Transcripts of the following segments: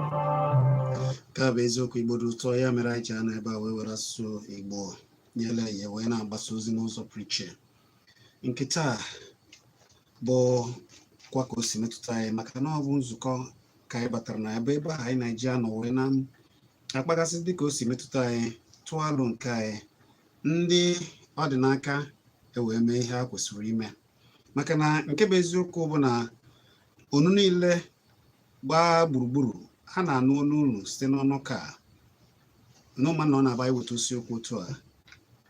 Nke a bụ eziokwu. Igbo dị ụtọ, ya mere anyị ji anọ ebe a wee were asụsụ Igbo nyere ya wee na-agbasa ozi n'ụzọ pụrụ iche. Nke taa bụ kwa ka o si metụta anyị, maka na ọ bụ nzukọ ka anyị batara na ebe ebe ahụ anyị na-eji anọ wee na-akpagasị dịka o si metụta anyị, tụọ alụ nke anyị, ndị ọ dị n'aka ewee mee ihe ha kwesịrị ime. Maka na nke bụ eziokwu bụ na onu niile gbaa gburugburu, ha na-anụ olu unu site n'ọnụ ka n'ụma na ọ na-aba. Anyị weta isiokwu otu a,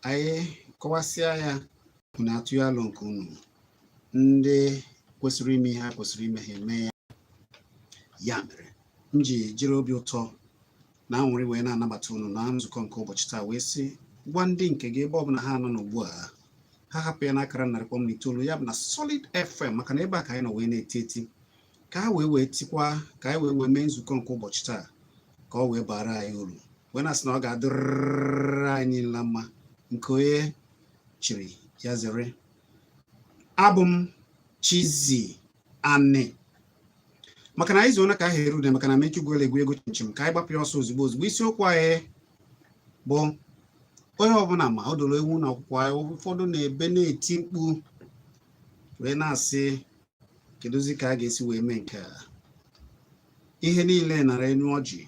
anyị kọwasịa ya, unu atụ ya alụ nke unu. Ndị kwesịrị ime ihe ha kwesịrị ime, ha eme ya. Ya mere m ji jiri obi ụtọ na aṅụrị wee na-anabata unu na nzukọ nke ụbọchị taa, wee sị gwa ndị nke gị, ebe ọbụla ha nọ n'ugbu a, ha hapụ ya n'akara 100.9, ya bụ na Solid FM, maka na ebe a ka anyị nọ wee na-eti eti, ka ha wee wee tikwa, ka anyị wee wee mee nzukọ nke ụbọchị taa ka ọ wee bara anyị uru, wee na-asị na ọ ga-adịrịrị anyị niile mma. Nke onye chiri ya zere. Abụ m Chizzy Ani, maka na anyị zuona ka ahụ erude, maka na mechugwela egwu ego chinchim, ka anyị gbapụ ya ọsọ ozugbo ozugbo. Isiokwu anyị bụ onye ọbụla ma o doro ewu na ọkụkọ anyị. Ụfọdụ na-ebe na-eti mkpu wee na-asị, kedụzi ka a ga-esi wee mee nke a? Ihe niile nara enu ọjị,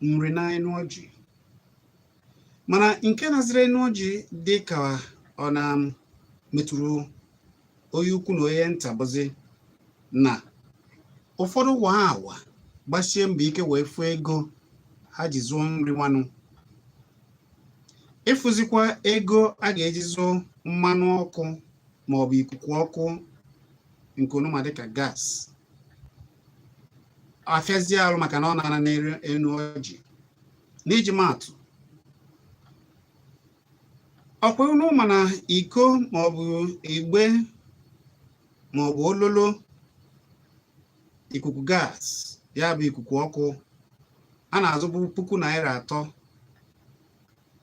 nri na enu ọjị, mana nke naziri enu ọjị dị ka ọ na metụrụ onye ukwu na onye nta, bụzi na ụfọdụ wa awa gbasie mbọ ike wee fụọ ego ha ji zụọ nri nwanụ, ịfụzikwa ego a ga-eji zụọ mmanụ ọkụ maọbụ ikuku ọkụ nke onuma dịka gas, afịazie arụ, maka na ọ na-ana n'elu ọjị. N'iji maatụ, ọkwa unu mana iko maọbụ igbe maọbụ ololo ikuku gas, ya bụ ikuku ọkụ, a na-azụbu ₦3,000,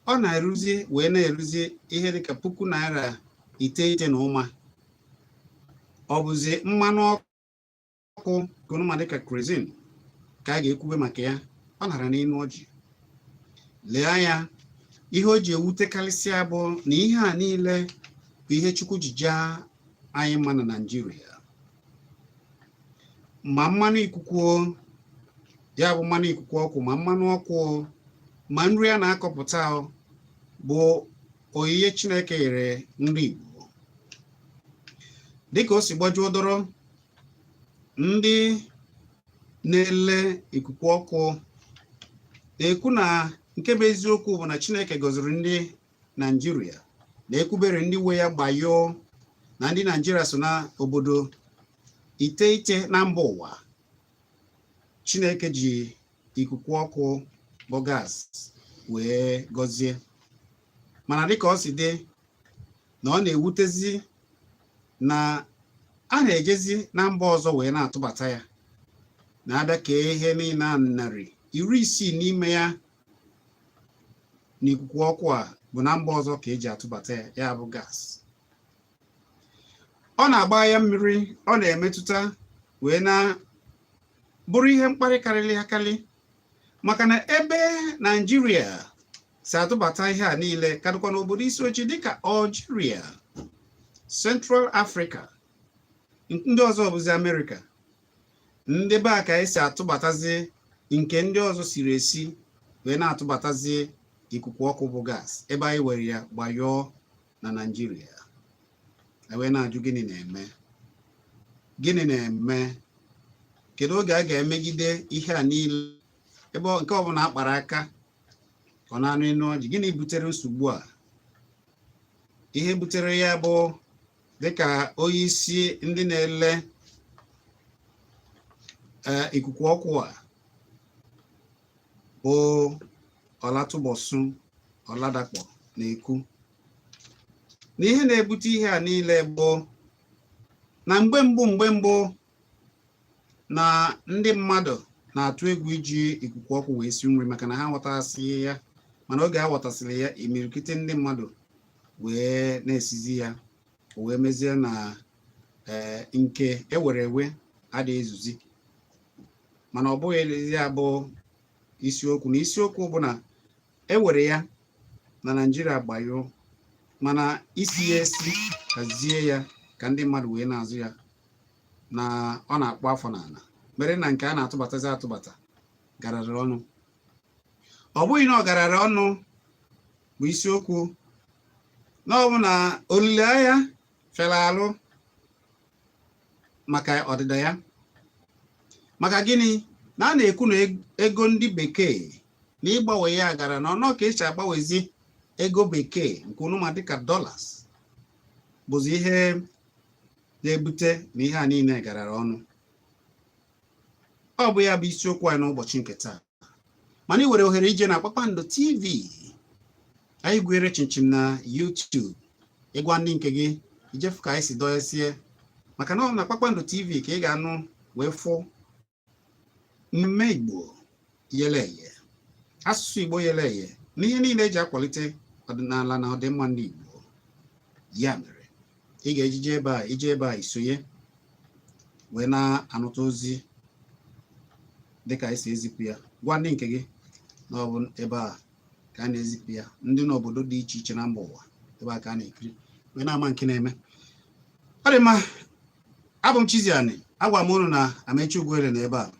ọ na-eruzi wee na-eruzi ihe dịka ₦9,5. Ọ bụzi mmanụ ọkụ nke onuma dịka kerosene ka a ga-ekwube maka ya, ọ nara n'elu ọjị. Lee anya, ihe o ji ewutekarịsịa bụ na ihe a niile bụ ihe Chukwu ji jaa anyị mma na Naịjirịa, ma mmanụ ikuku, ya bụ mmanụ ikuku ọkụ, ma mmanụ ọkụ, ma nri a na-akọpụta, bụ onyinye Chineke nyere nri Igbo. Dịka o si gbajuo dọrọ, ndị na-ele ikuku ọkụ na-ekwu na nke bụ eziokwu bụ na Chineke gọziri ndị Naịjirịa, na-ekwubere ndị nwe ya gbayoo, na ndị Naịjirịa so na obodo iteghete na mba ụwa Chineke ji ikuku ọkụ bụ gas wee gọzie. Mana dịka ọ si dị, na ọ na-ewutezi na a na-ejezi na mba ọzọ wee na-atụbata ya, na-abịa kee ihe niile a 600 n'ime ya n'ikuku ọkụ a bụ na mba ọzọ ka eji atụbata ya, ya bụ gas. Ọ na-agba ya mmiri, ọ na-emetụta wee na bụrụ ihe mkparị karịrị akarị, maka na ebe Naịjirịa si atụbata ihe a niile kadụkwa n'obodo isi ojii dịka Algeria, Central Africa, ndị ọzọ bụzi Amerịka. Ndị be a ka esi atụbatazi nke ndị ọzọ siri esi wee na-atụbatazi ikuku ọkụ bụ gas, ebe anyị were ya gbanyụọ na Naịjirịa. Wee na-ajụ, gịnị na-eme? Gịnị na-eme? Kedu oge a ga-emegide ihe a niile? Ebe nke ọbụla akpara aka ọ na-anụ enu ọjị. Gịnị butere nsogbu a? Ihe butere ya bụ dịka onye isi ndị na-ele ikuku ọkụ a bụ Ọlatụbọsụ Ọladakpọ na-ekwu na ihe na-ebute ihe a niile bụ na mgbe mbụ na ndị mmadụ na-atụ egwu iji ikuku ọkụ wee si nri, maka na ha ghọtasịghị ya. Mana oge ha ghọtasịrị ya, imirikiti ndị mmadụ wee na-esizi ya, o wee mezie na ee nke ewere ewe adịghị ezuzi. Mana ọ bụghị ya bụ isiokwu. Na isiokwu bụ na e were ya na Naịjirịa gbanyụọ, mana isi ya esi, hazie ya ka ndị mmadụ wee na-azụ ya, na ọ na-akpụ afọ n'ala, mere na nke a na-atụbatazi atụbata garara ọnụ. Ọ bụghị na ọ garara ọnụ bụ isiokwu, na ọ bụ na olileanya fere alụ maka ọdịda ya. Maka gịnị? Na a na-ekwu na ego ndị bekee na ịgbanwe ya gara na ọnụ ka esi agbanwezi ego bekee nke unu ma dịka dollars bụzi ihe na-ebute na ihe a niile garara ọnụ. Ọ bụ ya bụ isiokwu anyị n'ụbọchị nke taa. Mana ị nwere ohere ije na Kpakpando TV anyị gwere chinchin na YouTube, ịgwa ndị nke gị ijefu ka anyị si dọnyesie, maka na ọ na Kpakpando TV ka ị ga-anụ wee fụ mmemme Igbo yele eye, asụsụ Igbo yele eye, na ihe niile eji akwalite ọdịnala na ọdịmma ndị Igbo. Ya mere ị ga-ejije ebe a, ije ebe a, isonye wee na-anụta ozi dịka anyị si ezipụ ya. Gwa ndị nke gị na ọ bụ ebe a ka a na-ezipụ ya. Ndị n'obodo dị iche iche na mba ụwa, ebe a ka a na-ekiri wee na-ama nke na-eme. Ọ dị mma. Abụ m Chiziani. Agwa m unu na Amechi Ugwuele na ebe a.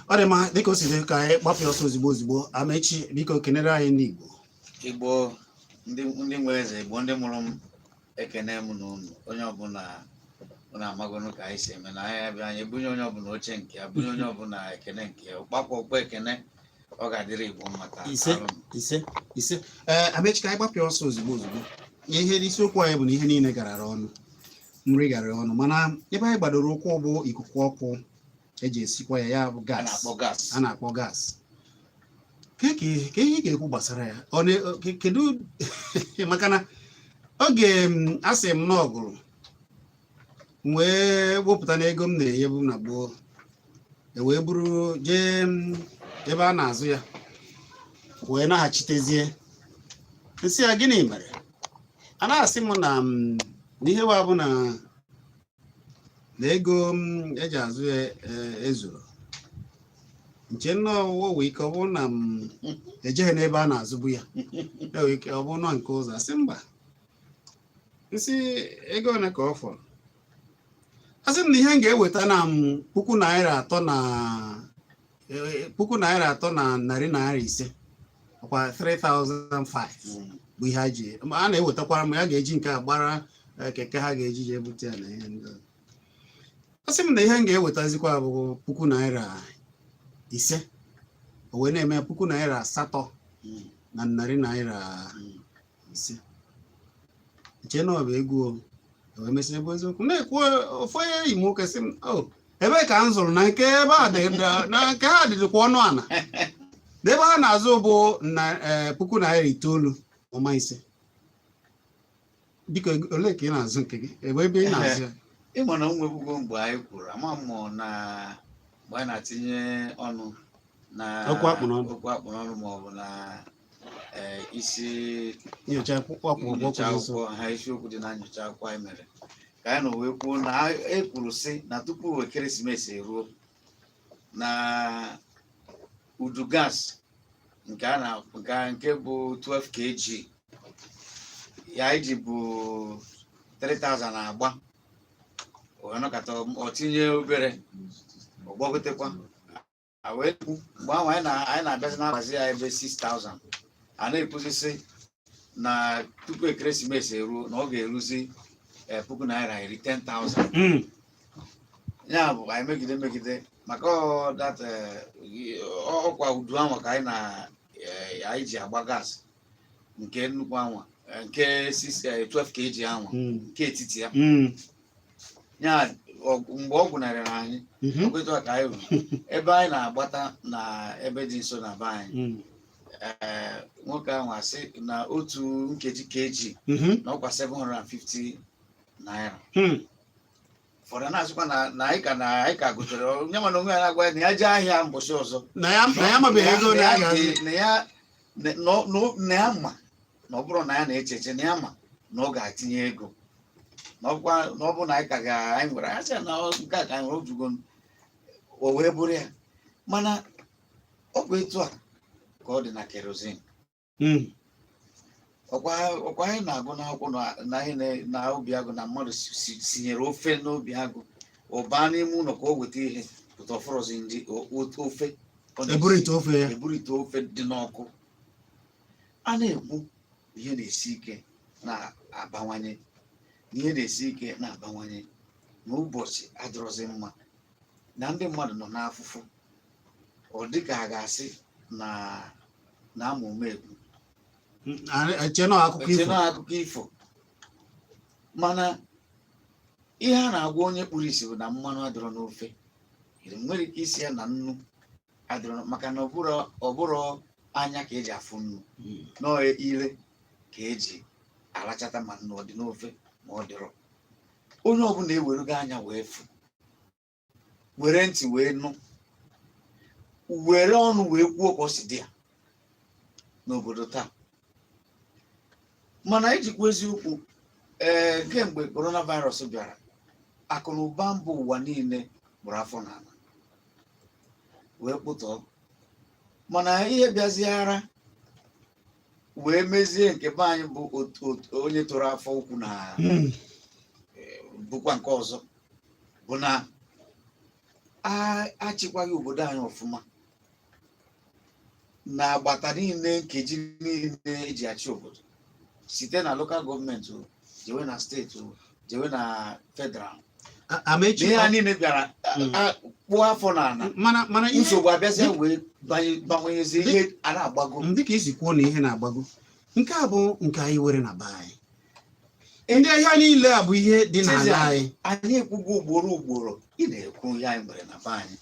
Ọ dị mma. Dịka o si dị, ka anyị gbapụ ya ọsọ ozigbo ozigbo. Amechi, biko kenere anyị ndị Igbo. Igbo ndị nwe eze, Igbo ndị mụrụ m, ekene m na unu. Onye ọbụla, unu amagonu ka anyị si eme na anyị abịa, anyị ebunye onye ọbụla oche nke ya, bunye onye ọbụla ekene nke ya, ụkpakwa ụkpa ekene. Ọ ga-adịrị Igbo mma taa. Ise. Daalụ m. Ise, ise. Ee, Amechi, ka anyị gbapụ ya ọsọ ozugbo ozugbo. Ihe isiokwu anyị bụ na ihe niile garara ọnụ, nri garara ọnụ, mana ebe anyị gbadoro ụkwụ bụ ikuku ọkụ eji esikwa ya, ya bụ a gas na-akpọ gas. A na-akpọ gas. Ka ihe ị ga-ekwu gbasara ya, ọ kedu? Maka na oge m asị m na ọgụrụ m wee wepụta na ego m na-enyebu na gboo, e wee buru jee m ebe a na-azụ ya, wee naghachitezie, nsị ya, gịnị mere a na-asị m na m na ihe wa bụ na ego m eji azụ ya ezuru nche nnọọ wee ike. Ọ bụrụ na m ejeghị n'ebe a na-azụbu ya, enwere ike ọ bụrụ nọ nke ụzọ. Asị mba, nsị ego ole ka ọ fọrọ? Asị m na ihe m ga-eweta na m ₦3,000 na ₦3,500, ọkwa 3005 bụ ihe a ji a na-ewetakwara m ya. Ga-eji nke a gbara keke ha ga-eji je ebute ya na ihe ndị ọzọ. Asị m na ihe m ga-ewetazikwa bụ ₦5,000, o wee na-eme ₦8,500. Nche na ọ bụ ego o wee mesịa bụ eziokwu. Na-ekwu ofu onye enyi m nwoke sị m, o ebee ka m zụrụ na nke ebe a dị na nke ha dịdịkwa ọnụ ala, na ebe ha na-azụ bụ na ₦9,500. Biko, olee ka ị na-azụ nke gị? Ebe ị na-azụ ya? Ịma na onwebugo mgbe anyị kwuru, ama m na mgbe anyị na-atinye ọnụ na okwu akpụ n'ọnụ. Okwu akpụ n'ọnụ ma ọ bụ na isi nyocha akwụkwọ akwụkwọ nyocha akwụkwọ nsọ. Akwụkwọ ha, isiokwu dị na nyocha akwụkwọ anyị mere ka anyị nọ wee kwuo na e kwuru sị na tupu ekeresimesi eruo, na udu gas nke a na nke bụ 12 kg ya iji bụ 3000 agba, o wee nọkọta ọ tinye obere, ọ gbagotekwa. A wee kwu mgbe ahụ anyị na-abịazi na-agbazi ya ebe 6000. A na-ekwuzisi na tupu ekeresimesi eruo na ọ ga-eruzi ₦10,000, 10,000. Ya bụ anyị megide megide maka ọ that ọkwa udu anwa ka anyị na anyị ji agba gas nke nnukwu anwa, nke 6, 12 kg anwa, nke etiti ya. Ya mgbe ọ gwụnarịrị anyị, ọkwetu a ka anyị ruru ebe anyị na-agbata na ebe dị nso na be anyị. Nwoke ahụ asị na otu nkeji kg na ọkwa 750 naira. Ụfọdụ na-asịkwa na anyị ka gotere onye, mana onwe ya na-agwa ya na ya jee ahịa mbọchị ọzọ na ya amabeghị ego na ya ga-azụ. Na ya na ya ma na ọ bụrụ na ya na-eche eche na ya ma Na ọ ga-atinye ego na ọkwa na ọ bụ na anyị ka ga anyị nwere asị na nke a ka anyị nwere ojugo, o wee bụrụ ya. Mana ọ bụ etu a ka ọ dị na kerosene. Ọkwa anyị na-agụ n'akwụkwọ na anyị na obi agụ na mmadụ sinyere ofe n'obi agụ, ọ baa n'ime ụlọ ka o weta ihe pụta, ọfọrọzi ndị ofe ọ na-esi. Eburu ite ofe ya. Eburu ite ofe dị n'ọkụ. A na-ekwu ihe na-esi ike na-abawanye, ihe na-esi ike na-abawanye, na ụbọchị adịrọzi mma, na ndị mmadụ nọ n'afụfụ. Ọ dịka a ga-asị na amụma ekwu. Eche na akụkọ eche ifo. Na akụkọ ifo. Mana ihe a na-agwa onye kpuru isi bụ na mmanụ adịrọ n'ofe. Nwere ike isi ya na nnu adịrọ, maka na ọ bụrụ anya ka eji afụ nnu, nọọ ire ka eji alachata ma nnu ọ dị n'ofe ma ọ dịrọ. Onye ọbụla ewerugo anya wee fụ, were ntị wee nụ, were ọnụ wee kwuo ka ọ si dị ya n'obodo taa. Mana ijikwa eziokwu, ee, kemgbe coronavirus bịara, akụ na ụba mba ụwa niile gburu afọ n'ala wee kpụtọọ. Mana ihe bịaziara wee mezie nke be anyị bụ onye toro afọ ukwu na bụkwa nke ọzọ bụ na achịkwaghị obodo anyị ọfụma na agbata niile, nkeji niile eji achị obodo, site na local government o, jewe na steeti o, jewe na federal. Amechi. Na ihe a niile bịara kpụọ afọ n'ala. Mana ihe Nsogbu abịazịa wee banwenyezie, ihe a na-agbago. Dịka isi kwuo na ihe na-agbago, nke a bụ nke anyị were na be anyị. Ndị ahịa niile a bụ ihe dị n'ala anyị. Anyị ekwugo ugboro ugboro, ị na-ekwu ihe anyị nwere na be anyị.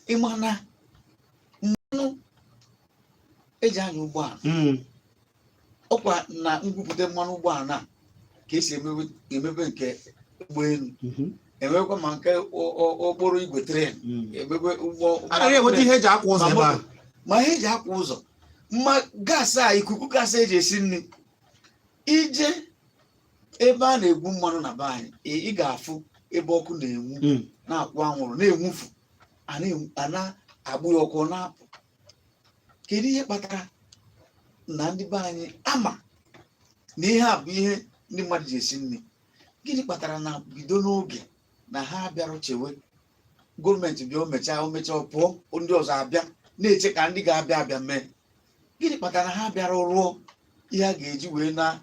Ịma na mmanụ eji anya ụgbọala, ọkwa na ngwupụta mmanụ ụgbọala a ka esi emebe nke ụgbọelu, emekwa ma nke okporo igwe train, emebe ụgbọ. Anaghị enweta ihe eji akwa ụzọ ebe ahụ. Ma ihe eji akwa ụzọ, mma gas a, ikuku gas eji esi nri. Ije ebe a na-egwu mmanụ na be anyị, ị ga-afụ ebe ọkụ na-enwu, na-akwụ anwụrụ na-enwufu, a na-agbụ ya ọkụ, ọ na-apụ. Kedu ihe kpatara na ndị be anyị ama na ihe a bụ ihe ndị mmadụ ji esi nri? Gịnị kpatara na bido n'oge na ha bịara chewe gọọmenti bịa, o mechaa, ọ pụọ, ndị ọzọ abịa, na-eche ka ndị ga-abịa abịa mee? Gịnị kpatara na ha bịara rụọ ihe a ga-eji wee na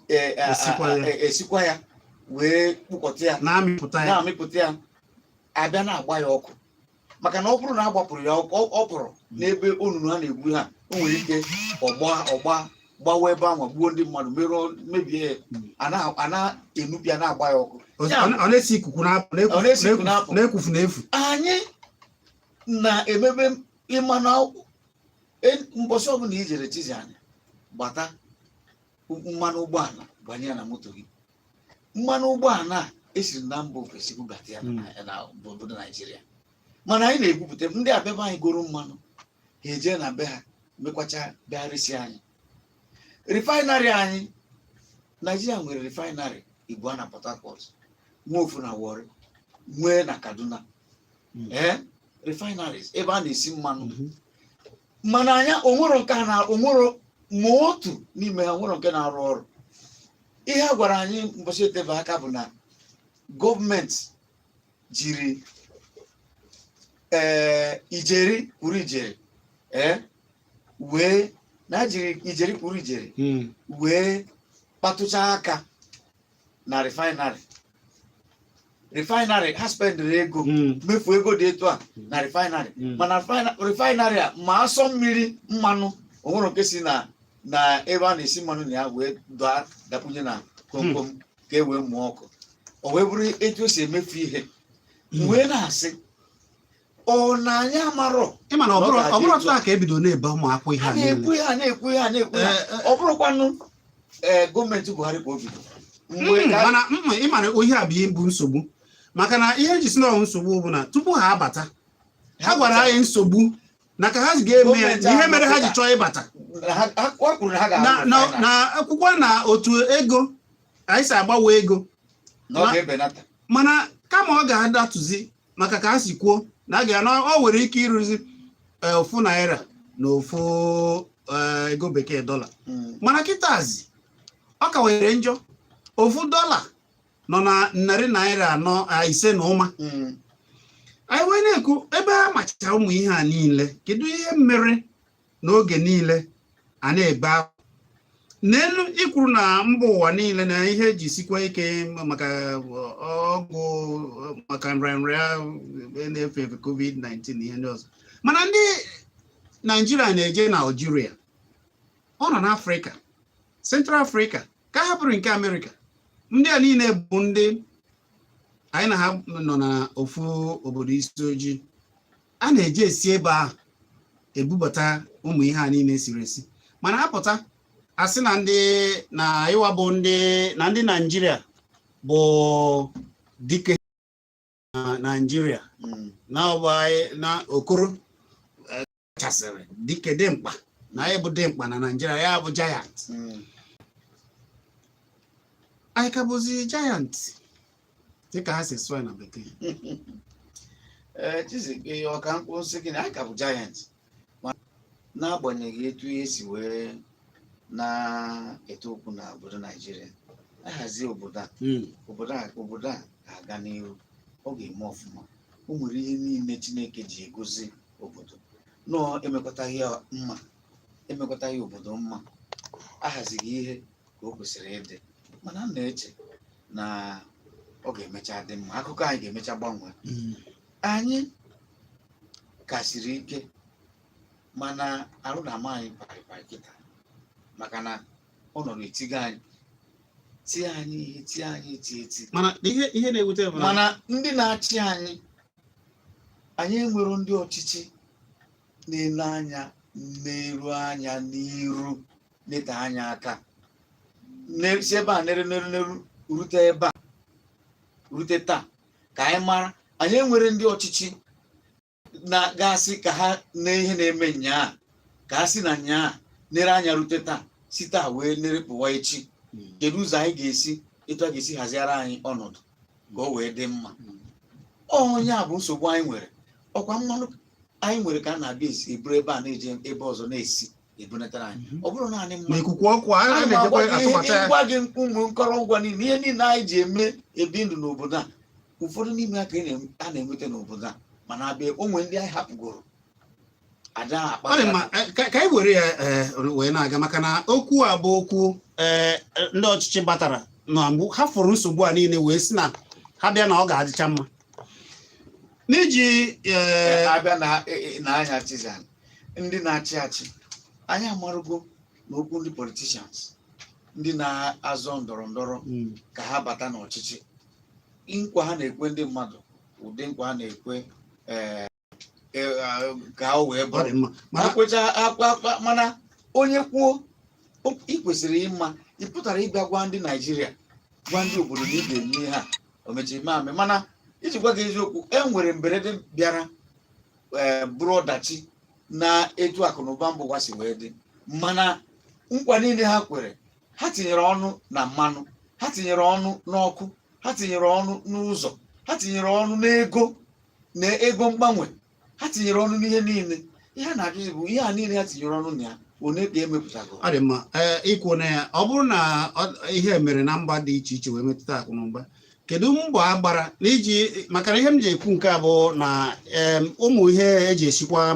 Esikwa ya. Esikwa ya wee kpụkọta ya, na-amịpụta ya, na-amịpụta ya, abịa na-agba ya ọkụ? Maka na ọ bụrụ na a gbapụrụ ya ọkụ, ọ pụrụ n'ebe onunu a na-egbu ha, o nwere ike ọgba gbawa ebe ahụ, gbuo ndị mmadụ, merụọ, mebie ya. A na-enupịa, na-agba ya ọkụ. Ọ na-esi ikuku na-apụ. Ọ na-esi ikuku na-apụ. Na-ekwufu n'efu. Anyị na-emebe ịma na mbọsị ọbụla ijere chizi anyị gbata mmanụ ụgbọala gbanye ya na moto gị, mmanụ ụgbọala a esiri na mba ofesi bubata ya na obodo Naijiria. Mana anyị na-egwupụta, ndị abịaba anyị goro mmanụ, ha eje na be ha mekwacha, bịarịsị anyị refinery anyị. Naijiria nwere refinery Ibua na Port Harcourt, nwee ofu na Warri, nwee na Kaduna. Ee, refineries ebe a na-esi mmanụ. Mana anya onwero nke a na onwero ma otu n'ime ha nwere nke na-arụ ọrụ. Ihe a gwara anyị mbọchị etebe aka bụ na gọọmenti jiri ee ijeri kwuru ijeri, ee, wee na jiri ijeri kwuru ijeri wee kpatụcha aka na refinery. Ha spendịrị ego, mefuo ego dị etu a na refinery. Mana refinery a, ma asọ mmiri mmanụ onwere nke si na ebe a na-esi mmanụ na ya wee daa dakpunye na komkom ka e wee mụọ ọkụ. O wee bụrụ etu o si emefu ihe. Wee na-asị, ọ na anyị amarọ? Ịma na ọ bụrụ Na ọ ọ bụrụ ga-adị etu a. taa ka ebido na-ebe ụmụ akwụkwọ ihe a a niile. Na-ekwu ya, na-ekwu ya, na-ekwu ya. Ọ bụrụkwanụ ee gọọmenti Buhari ka o bido mgbe Mana ịma na ihe a bụ ihe bụ nsogbu, maka na ihe eji si na ọ nsogbu bụ na tupu ha abata, ha gwara anyị nsogbu na ka ha ga-eme ya. Gọọmenti na ihe ahụ mere ha ji nọpụta. chọọ ịbata Na ha kwuru na ha na ga-arụ na refinery. Na akwụkwọ na otu ego. Anyị si agbanwe ego Na ọ ga-ebenata. Mana kama ọ ga-adatụzi, maka ka a si kwuo na a ga na ọ nwere ike ịrụzi ofu naira na ofu ego bekee dọla, mana kịtazi ọ ka were njọ. Ofu dọla nọ na ₦4 5 na ụma. Anyị wee na-ekwu, ebe a macha ụmụ ihe a niile, kedu ihe mere n'oge niile a na-ebe akwa n'elu ikwuru na mba ụwa niile na ihe eji sikwa ike maka ọgwụ, maka nrịanrịa na-efe efe, COVID-19 na ihe ndị ọzọ, mana ndị Naijiria na-eje na Algeria, ọ nọ n'Afrịka, Central Africa, ka a hapụrụ nke Amerịka? Ndị a niile bụ ndị anyị na ha nọ na ofu obodo isi ojii. A na-eji esi ebe ahụ ebubata ụmụ ihe a niile siri esi, mana apụta asị na ndị na ịwa bụ ndị na ndị Naijiria bụ dike na Naijiria, na ọ bụ anyị na okoro kachasịrị dike dị mkpa, na anyị bụ dị mkpa na Naijiria, ya bụ giant. Anyị ka bụzi giant dịka ha si sụọ ya na bekee? Ee, Chizike, ọka mkpụ nsị gị na anyị ka bụ giant, ma n'agbanyeghị etu ihe si wee na-eto okwu na obodo Naijiria, ahazi obodo a, obodo a ga-aga n'ihu, ọ ga-eme ọfụma. O nwere ihe niile Chineke ji egozi obodo nọọ. Emekọtaghị ya mma, emekọtaghị obodo mma, ahazighị ihe ka o kwesịrị ịdị, mana m na-eche na ọ ga-emecha dị mma. Akụkọ anyị ga-emecha gbanwee. Anyị ka siri ike, mana arụ na-ama anyị parịparị kịta, maka na ọnọdụ etigo anyị, tie anyị ihe, tie anyị eti eti. Mana ihe na-ewute bụ na Mana ndị na-achị anyị, anyị enwero ndị ọchịchị na-ele anya n'elu, anya n'iru, nete anya aka, si ebe a neru neru neru rute ebe a rute taa ka anyị mara. Anyị enwere ndị ọchịchị na-gasị ka ha na ihe na-eme nyaa, ka ha si na nyaa nere anya rute taa, si taa wee nere pụwa echi. Kedu ụzọ anyị ga-esi, etu a ga-esi haziara anyị ọnọdụ ka o wee dị mma? Onye a bụ nsogbu anyị nwere. Ọkwa mmanụ anyị nwere ka a na-abịa esi eburu ebe a na-eje ebe ọzọ na-esi ebunatara anyị. Ọ bụrụ naanị Na mmanụ ikuku ọkụ a anyị na-ejekwa ma agwa gị atụbata ya. Ịgwa gị ụmụ nkọrọngwa niile, ihe niile anyị ji eme ebi ndụ n'obodo a, ụfọdụ n'ime ha ka a na-enweta n'obodo a, mana abịa onwe ndị anyị hapụgoro ada. Ọ dị mma. Ka anyị were ya wee na-aga, maka na okwu a bụ okwu ndị ọchịchị batara na mbụ. Ha fụrụ nsogbu a niile wee sị na ha bịa na ọ ga-adịcha mma n'iji Abịa na na anya chizan ndị na-achị achị, anyị amarụgo na okwu ndị politicians, ndị na-azọ ndọrọ ndọrọ ka ha bata n'ọchịchị, nkwa ha na-ekwe ndị mmadụ, ụdị nkwa ha na-ekwe ka o wee Ọ bụrụ dị mma, mana ha kwecha akpa akpa, mana onye kwuo ị kwesịrị ịma ị pụtara ịbịa gwa ndị Naijiria, gwa ndị obodo na ị ga-eme ihe a, o mechiri ime amị. Mana iji gwa gị eziokwu, e nwere mberede bịara bụrụ ọdachi na etu akụ na ụba mba ụwa si wee dị, mana nkwa niile ha kwere, ha tinyere ọnụ na mmanụ, ha tinyere ọnụ n'ọkụ, ha tinyere ọnụ n'ụzọ, ha tinyere ọnụ n'ego na ego mgbanwe, ha tinyere ọnụ n'ihe niile. Ihe a na-ajụzi bụ, ihe a niile ha tinyere ọnụ na ya, one ka emepụtago? Ọ dị mma. Ee, ikwu na ya, ọ bụrụ na ihe mere na mba dị iche iche wee metụta akụ na ụba, kedu mbọ a gbara n'iji? Maka na ihe m ji ekwu nke a bụ na ụmụ ihe eji esikwa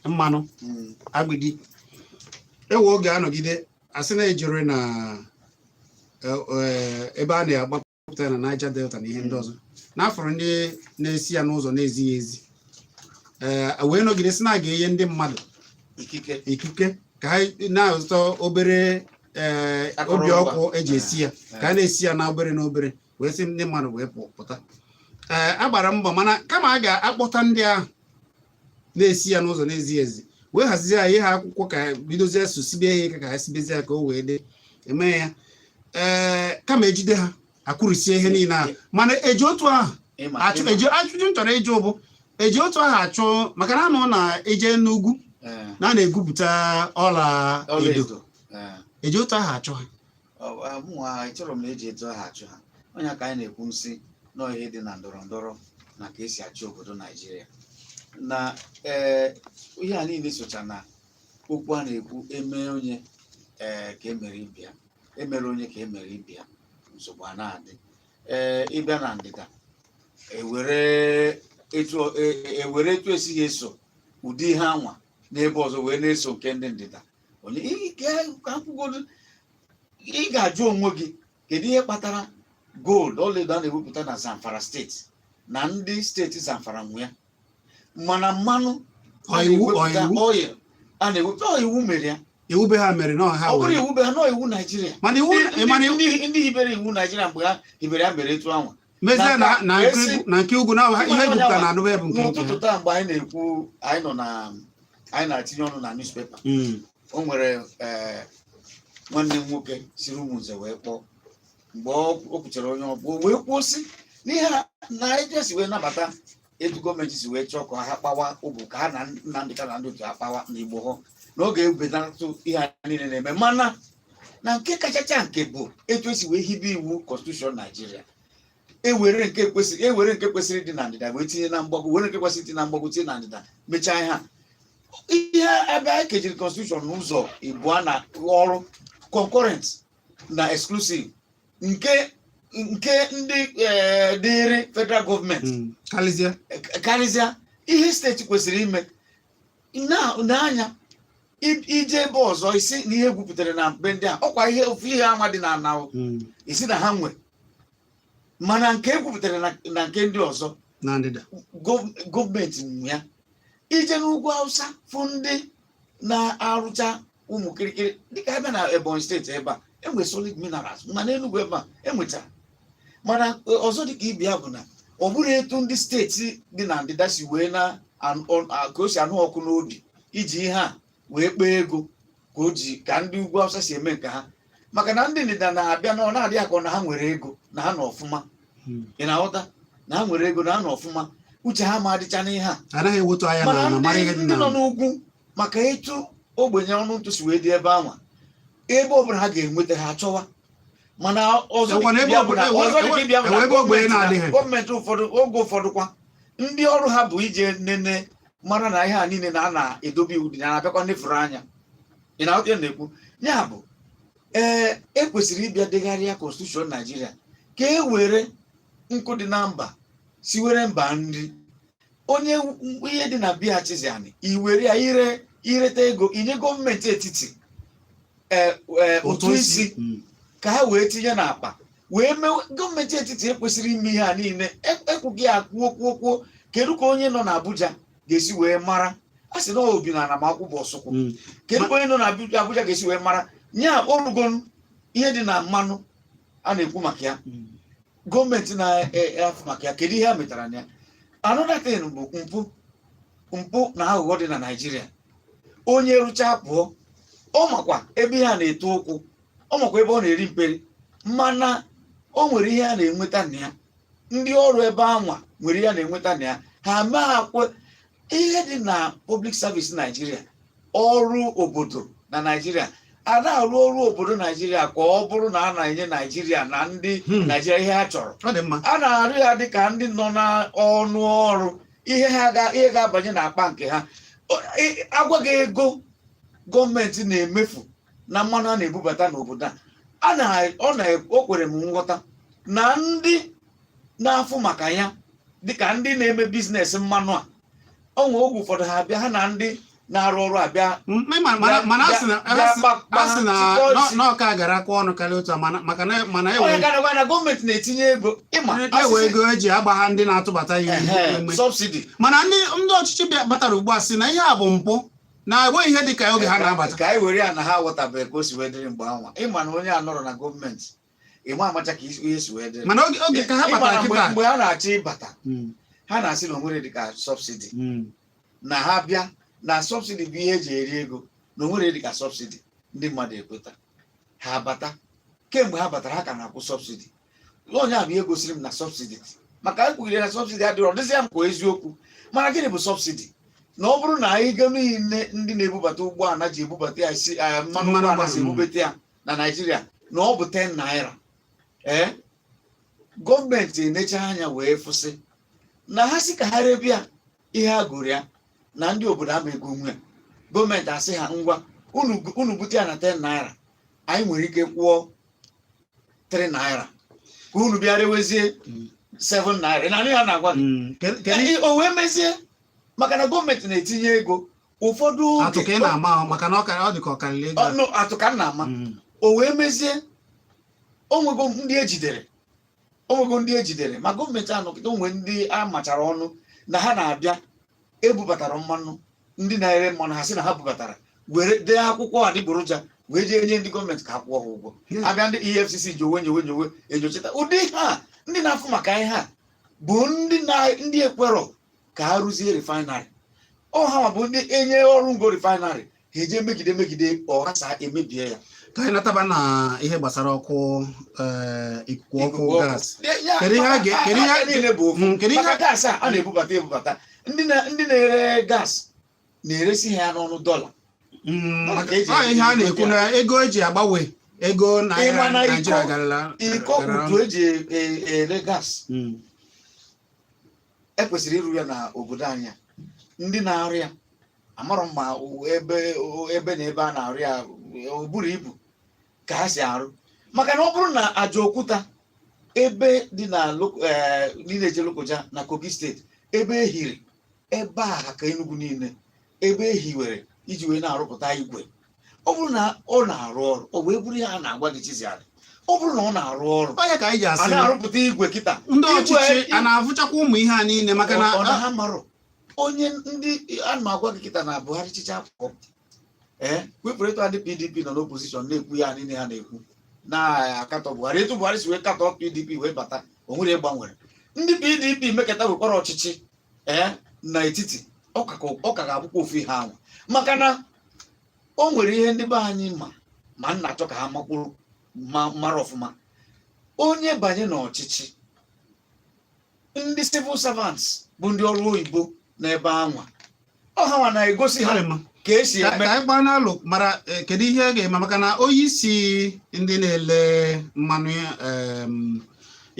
mmanụ agbidi ewe oge anọgide asị na ejere na ebe a na-agbapụta na Niger Delta na ihe ndị ọzọ n'afọrọ, ndị na-esi ya n'ụzọ na-ezighị ezi, ee, wee nọgide sị na a ga-enye ndị mmadụ ikike ikike ka ha na-azụta obere obi Akụrụngwa. ọkụ eji esi ya, ka a na-esi ya na obere na obere, wee sị ndị mmadụ wee pụta. Ee, a gbara mbọ, mana kama a ga-akpọta ndị ahụ na-esi ya n'ụzọ na-ezighị ezi wee hazie ya, ihe ha akwụkwọ ka bidozie sụsibe ya ike, ka ha sibezie ya ka o wee dị eme ya, ee, kama ejide ha akwụrịsie ihe niile ahụ. Mana eji otu ahụ ịma achụ ịma. Eji ajụjụ m chọrọ ịjụ bụ, eji otu ahụ achụ, maka na anọ na eje n'ugwu na a na-egwupụta ọla ọla edo. Edo. Eji otu ahụ achụ ha? Mụnwa echọrọ m na eji etu ahụ achụ ha. Onye ka anyị na-ekwu nsị nọọ ihe dị na ndọrọ ndọrọ na ka esi achị obodo Naijiria na ee ihe a niile socha na okwu a na-ekwu eme onye ee ka emere ibia, emere onye ka emere ibia, nsogbu a na-adị. Ee, ịbịa na ndịda, ewere etu esighị eso ụdị ihe anwa n'ebe ọzọ wee na-eso nke ndị ndịda. Onye ka kwugodu, ị ga-ajụ onwe gị, kedu ihe kpatara gold, ọlaedo a na-ewepụta na Zamfara Steeti na ndị steeti Zamfara nwe ya, mana mmanụ a Ọ iwu ọ na-ewepụta iwu oil a na-ewepụta, ọ iwu mere ya? Iwu be ha mere na ọha Ọ bụrụ were iwu be ha, nọ iwu Naijiria. Mana iwu mana iwu Ndị hibere iwu Naijiria, mgbe ha hibere ya, mere etu anwa. Mezie na na nke na nke ugwu na ihe egwupụta na anụba bụ nke N'ụtụtụ ha. taa, mgbe anyị na-ekwu, anyị nọ na anyị na-atinye ọnụ na newspaper, o nwere nwanne m nwoke siri Ụmụnze wee kpọọ. Mgbe o kwuchara onye ọ bụ, o wee kwuo sị n'ihe a na etu esi wee nabata, etu gọọmenti si wee chọọ ka ha kpawa ụbụ, ka ha na Nnamdị Kanu na ndị otu ha kpawa na Igbo hụ na ọ ga-ebelatụ ihe a niile na-eme. Mana na nke kachacha nke bụ etu esi wee hibe iwu constitution Naijiria, ewere nke kwesịrị ịdị na ndịda wee tinye na mgbago, were nke kwesịrị ịdị na mgbago tinye na ndịda. Mechaa ihe a, ihe ebe anyị kejiri constitution n'ụzọ ịbụọ na ọrụ concurrent na exclusive, nke ndị dịịrị federal gọọmenti Karịsịa karịsịa ihe steeti kwesịrị ime n'anya. Ije ebe ọzọ, isi na ihe egwupụtara na mbe ndị a, ọkwa ihe ofu ihe ama dị na ana, isi na ha nwe, mana nke egwupụtara na nke ndị ọzọ na ndịda gọọmenti nwe ya. Ije n'ugwu Hausa, fụ ndị na-arụcha ụmụ kirikiri, dịka ebe na Ebonyi Steeti ebe a enwe solid minerals, mana Enugu ebe a enwechara. Mana ọzọ dịka ibe ya bụ na ọ bụrụ etu ndị steeti dị na ndịda si wee na ka o si anụ ọkụ n'obi iji ihe a wee kpee ego, ka o ji ka ndị ugwu Hausa si eme nke ha, maka na ndị ndịda na-abịa na ọ na-adị ya ka ọ na ha nwere ego, na ha nọ ọfụma. Ị na-aghọta na ha nwere ego, na ha nọ ọfụma, uche ha ma adịcha n'ihe a. Anaghị ewetu anya Mana na na mara ihe ndị dị ndị na nọ n'ugwu, maka etu ogbenye ọnụ ntụ si wee dị ebe anwa, ebe ọbụla ha ga-enweta, ha achọwa. Mana ọzọ Enwere dịka ebe ịbịa bụ na ọzọ dịka ịbịa bụ na enwere ebe ogbenye gọọmenti na- na-adịghị. Gọọmenti ụfọdụ, oge ụfọdụ kwa, ndị ọrụ ha bụ ije nene mara na ihe a niile na a na-edobe iwu dị na na-abịakwa nefuru anya. Ị na-aghọta ihe m na-ekwu? Ya bụ, ee, ekwesịrị ịbịa degharịa constitution Naijiria ka e were nkụ dị na mba si were mba nri. Onye ihe dị na biya chiziani, iwere ya ire, ireta ego, inye gọọmenti etiti ee ee ụtụ isi ka ha wee tinye n'akpa wee mee. Gọọmenti etiti ekwesịrị ime ihe a niile. Ekwughị ya, kwuo kwuo kwuo, kedu ka onye nọ n'Abuja ga-esi wee mara? A sị na obi na anamakwụ bụ ọsụkwụ. Kedu ka onye nọ n'Abuja Abuja ga-esi wee mara nya orugo ihe dị na mmanụ a na-ekwu maka ya? Gọọmenti na-afụ maka ya, kedu ihe ha metara na ya? Another thing bụ mpụ na aghụghọ dị na Naịjirịa. Onye rụchaa pụọ, ọ makwa ebe ihe a na-eto ụkwụ, ọ makwa ebe ọ na-eri mperi, mana o nwere ihe a na-enweta na ya. Ndị ọrụ ebe anwa nwere ihe a na-enweta na ya, ha mee akwe ihe dị na public service Naịjirịa, ọrụ obodo na Naịjirịa. A na-arụ ọrụ obodo Naijiria ka ọ bụrụ na a na-enye Naijiria na ndị Naijiria ihe ha chọrọ. Ọ dị mma. A na-arụ ya dị ka ndị nọ n'ọnụ ọrụ, ihe ha ga ihe ga-abanye n'akpa nke ha. Agwaghị ego gọọmenti na-emefu na mmanụ a na-ebubata n'obodo a, a na ọ na o kwere m nghọta na ndị na-afụ maka ya, dịka ndị na-eme business mmanụ a, ọ nwe oge ụfọdụ ha abịa, ha na ndị na-arụ ọrụ abịa. Mana a sị na bịa a sị na tikpọọ isi. N'ọka gara aka ọnụ karịa otu a, mana maka na mana Onye ewe ka na-agwa na gọọmenti na-etinye ego ịma ewe asịsị ego eji agba ha ndị na-atụbata ihe eme. Subsidy. Mana ndị ọchịchị bịa batara ugbu a sị na ihe a bụ mpụ, na enweghị ihe dị ka oge ha na-abata. Ka anyị were ya na ha aghọtabeghị ka o si wee dịrị mgbe anwa. Ịma na onye a nọrọ na gọọmenti, ịma amacha ka ihe si wee dịrị. Mana oge ka ha Ịma batara na kịta mgbe ha na-achọ ịbata, ha na-asị na onwere dịka subsidy, na ha bịa na subsidy bụ ihe eji eri ego, na onwere dịka subsidy. Ndị mmadụ ekweta, ha bata. Kemgbe ha batara, ha ka na-akwụ subsidy. Onye a bụ ihe gosiri m na subsidy dị, maka anyị kwugide na subsidy adịrọ, ọ dịzị ya m ka eziokwu. Mana gịnị bụ subsidy? Na ọ bụrụ na ego niile ndị na-ebubata ụgbọala ji ebubata ya si mmanụ Mmanụ ụgbọala si ụgbọala. ebubata ya na Naịjirịa Na ọ bụ 10 naira, ee, gọọmenti enecha anya wee fụsị na ha si ka ha rebịa ihe ha gụrụ ya na ndị obodo ama ego nwe ya. Gọọmenti asị ha, ngwa, unu bute ya na 10 naira, anyị nwere ike kwụọ 3 naira ka unu bịa rewezie 7 naira. Ị na-anụ ya na-agwa gị? Kedu O wee mezie maka na gọọmenti na-etinye ego ụfọdụ atụ oge ka ị na-ama ahụ, maka na ọ dị ka ọ karịrị ego Ọ, no, atụ ka m na-ama. O wee mezie o nwego ndị ejidere, o nwego ndị ejidere, ma gọọmenti anọkịta onwe ndị a machara ọnụ na ha na-abịa ebubatara mmanụ. Ndị na-ere mmanụ, ha sị na ha bubatara, were dee akwụkwọ adịgboroja wee jee nye ndị gọọmenti ka ha kwụọ ha ụgwọ. Abịa, ndị EFCC njowe nyowe nyowe enyochata ụdị ha. Ndị na-afụ maka ihe a bụ ndị na ndị ekwerọ ka ha rụzie refinery. Ọ ha bụ ndị enye ọrụ ngo refinery, ha eje megide megide ọghasa emebie ya. Ka anyị nataba na ihe gbasara ọkụ, ikuku ọkụ Ikuku ọkụ. gas. Kedu ihe a Niile bụ ofu. Kedu ihe Maka gas a na-ebubata ebubata, ndị na-ere gas na-eresi ha ya n'ọnụ dọla. Ọ ka eji Ọ ihe a na-ekwu na ego eji agbanwe ego naira Ịma na Naijiria garala iko gara utu eji ere gas ekwesịrị ịrụ ya na obodo anyị a. Ndị na-arụ ya, amarọ m ma ebe na ebe a na-arụ ya o buru ibu ka ha si arụ, maka na ọ bụrụ na Ajaokuta, ebe dị na niile eje Lokoja na Kogi Steeti, ebe ehiri ebe a ka Enugu niile ebe ehiwere iji wee na-arụpụta igwe, ọ bụrụ na ọ na-arụ ọrụ, ọ wee bụrụ ihe a na-agwa gị, Chiziarị, ọ bụrụ na ọ na-arụ ọrụ, Ọ ya ka anyị ji a asị na-arụpụta igwe kịta. ndị Igwe- ọchịchị a na-afụchakwa ụmụ ihe a niile, maka na Ọ na ha marọ onye ndị ana m agwa gị kịta na Buhari chicha pụọ, ee, wepụrụ etu ndị PDP nọ n' opposition na-ekwu ya niile ha na-ekwu na-akatọ Buhari, etu Buhari si wee katọ PDP wee bata, o nwere gbanwere. Ndị PDP mekata wekwara ọchịchị, ee, n'etiti, ọ ka ga-abụkwa ofu ihe ahụ, maka na o nwere ihe ndị be anyị ma nna achọ ka ha makwuru ma mara ọfụma. Onye banye n'ọchịchị, ndị civil servants bụ ndị ọrụ oyibo n'ebe anwa, ọ ha nwa na-egosi ha Ọ dị mma. ka esi Ka eme. ka anyị gbaa n'alụ mara, kedu ihe a ga-eme, maka na onye isi ndị na-ele mmanụ,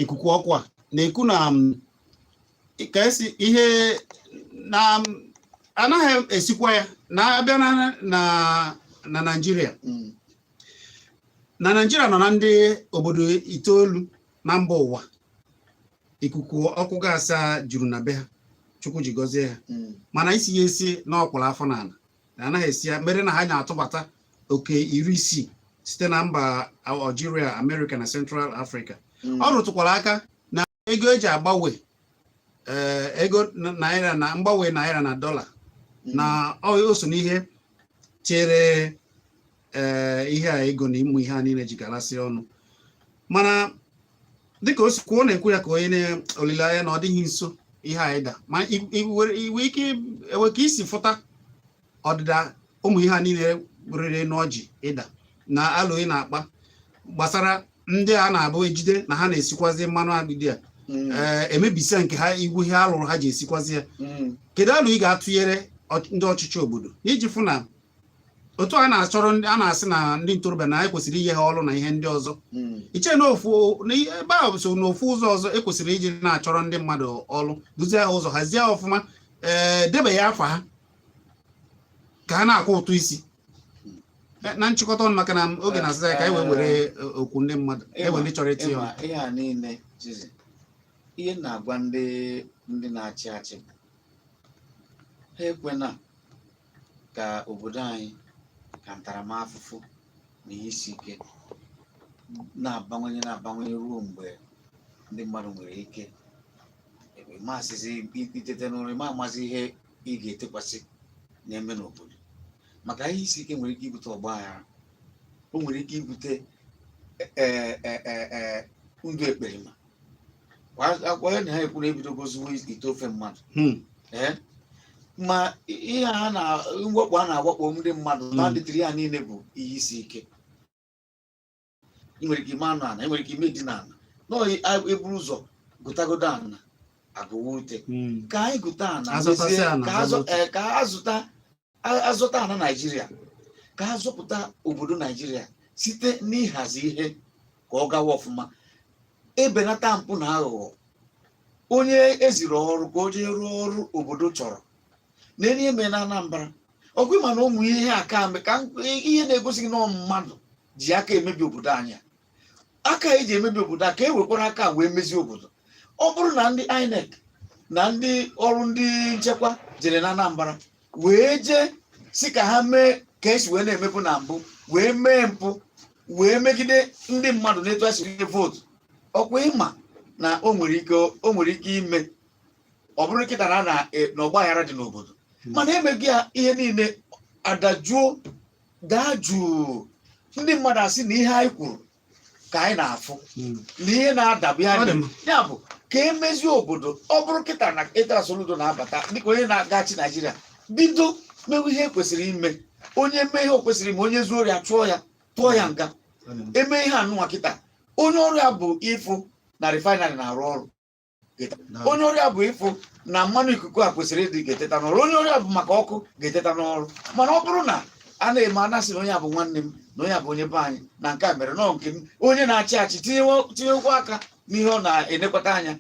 ikuku ọkụ a na-ekwu na ka esi ihe na anaghị esikwa ya na-abịa na Naịjirịa. Na Naịjirịa nọ na ndị obodo itoolu na mba ụwa ikuku ọkụ gaasị a juru na be ha, Chukwu ji gọzie ha. Mana isi ya esi na ọkwụrụ afọ n'ala na anaghị esi ya, mere na ha na-atụbata oke 60 site na mba Algeria, America na Central Africa. Ọ rụtụkwara aka na ego eji agbanwe, ego naira na mgbanwe naira na dọla, na o so n'ihe chere, ihe a ego na ịmụ ihe a niile ji galasị ọnụ. Mana dịka o si kwuo, na-ekwu ya ka onye na olileanya na ọ dịghị nso ihe a ịda, ma iwe ike ewe ka isi fụta ọdịda ụmụ ihe a niile rere n'ọjị ịda na alụ ị na-akpa gbasara ndị a na-abụ ejide na ha na-esikwazi mmanụ agbidi a, ee, emebisia nke ha, igwe ihe alụrụ ha ji esikwazi ya. Kedu alụ ị ga-atụnyere ndị ọchịchị obodo iji fụ na otu a na-achọrọ ndị a na-asị na ndị ntorobịa na anyị kwesịrị inye ha ọrụ na ihe ndị ọzọ? Iche na ofu na ebe a so n'ofu ụzọ ọzọ ekwesịrị iji na-achọrọ ndị mmadụ ọrụ, duzie ha ụzọ, hazie ha ọfụma, ee, debe ya afa ha ka ha na-akwụ ụtụ isi. Na nchịkọta ọnụ, maka na oge na-asịza ya, ka anyị wee were okwu ndị mmadụ ewe ndị chọrọ itinye ọnụ. Ịma, ihe a niile, Chizi, ihe m na-agwa ndị na-achị achị bụ ha ekwena ka obodo anyị ka ntaramahụhụ na ihe isi ike na-abawanye na-abawanye ruo mgbe ndị mmadụ nwere ike masịzi itete n'ụra, ma amazi ihe ị ga-etekwasị na-eme n'obodo, maka ihe isi ike nwere ike ibute ọgba aghara, o nwere ike ibute ndụ ekperima. Onye na ha ekwu na ebidogo zuwo ite ofe mmadụ. Ee, ma ihe a na mwakpo a na-awakpo ndị mmadụ, banditry ya niile bụ ihe isi ike. Ị nwere ike ime anụ ana, ị nwere ike ime dị n'ala na eburu ụzọ gụtagodo ana agụwa ute. Ka anyị gụta ana, Azụtasị mezie ana, ka azụ azụta ute. Ka azụta azụta ana Naijiria, ka a zọpụta obodo Naijiria. Site n'ịhazi ihe ka ọ gawa ọfụma, ebenata mpụ na aghụghọ. Onye eziri ọrụ ka o jee rụọ ọrụ obodo chọrọ na-enye eme na Anambra ọkwa ịma na ụmụ ihe aka ka ihe na-egosi gị na mmadụ ji aka emebi obodo anyị, aka eji emebi obodo a, ka e wekwara aka wee mezie obodo. Ọ bụrụ na ndị INEC na ndị ọrụ ndị nchekwa jere na Anambra wee jee si ka ha mee ka esi wee na-emepu na mbụ, wee mee mpụ, wee megide ndị mmadụ n'etu esi nye vootu, ọkwa ịma na o nwere ike ime ọ bụrụ kịta na na ọgbaghara dị n'obodo. Mana emeghị ya, ihe niile adajuo, daa jụụ. Ndị mmadụ asị na ihe anyị kwuru ka anyị na-afụ na ihe na-adabụ ya. Ya bụ ka emezie obodo. Ọ bụrụ kịta na ịtara Soludo na-abata dịka onye na-agachi Naijiria, bido mewe ihe kwesịrị ime. Onye mee ihe o kwesịrị ime, onye zuo ya, chụọ ya, tụọ ya nga. Eme ihe anụnwa kịta, onye ọrụ ya bụ ịfụ na refinery na-arụ ọrụ, onye ọrụ ya bụ ịfụ na mmanụ ikuku a kwesịrị ịdị ga-eteta n'ọrụ, onye ọrụ ya bụ maka ọkụ ga-eteta n'ọrụ. Mana ọ bụrụ na a na-eme anasị na onye a bụ nwanne m, na onye a bụ onye be anyị, na nke a mere nọọ nke m, onye na-achị achị tinyekwa aka n'ihe ọ na-enekwata anya,